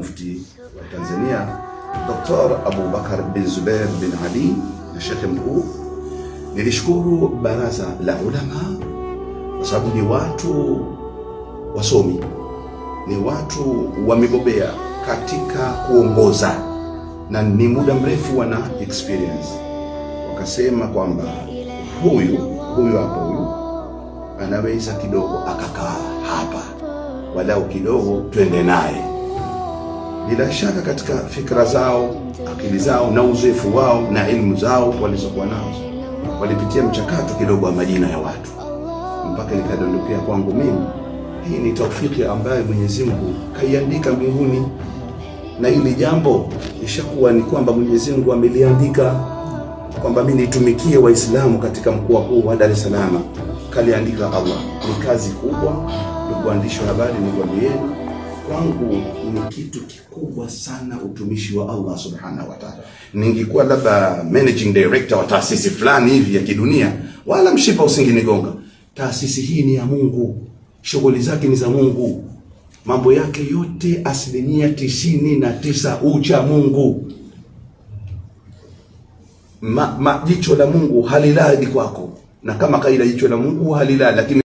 Mufti wa Tanzania Dr. Abubakar bin Zubair bin Ali na Shekhe Mkuu. Nilishukuru Baraza la Ulama kwa sababu ni watu wasomi, ni watu wamebobea katika kuongoza na ni muda mrefu wana experience. Wakasema kwamba huyu huyu hapo huyu anaweza kidogo akakaa hapa, walau kidogo twende naye. Bila shaka katika fikra zao, akili zao na uzoefu wao na elimu zao walizokuwa nazo, walipitia mchakato kidogo wa majina ya watu mpaka likadondokea kwangu mimi. Hii ni taufiki ambayo Mwenyezi Mungu kaiandika mbinguni, na hili jambo ishakuwa ni kwamba Mwenyezi Mungu ameliandika kwamba mimi nitumikie Waislamu katika mkoa huu wa Dar es Salaam. Kaliandika Allah. Ni kazi kubwa, ndugu waandishi wa habari, nikwambieni, kwangu ni kitu kikubwa sana utumishi wa Allah subhanahu wa ta'ala. Ningekuwa labda managing director wa taasisi fulani hivi ya kidunia, wala mshipa usingenigonga. Taasisi hii ni ya Mungu, shughuli zake ni za Mungu, mambo yake yote 99% ucha Mungu. Jicho la Mungu halilali kwako, na kama kaida jicho la Mungu halilali, lakini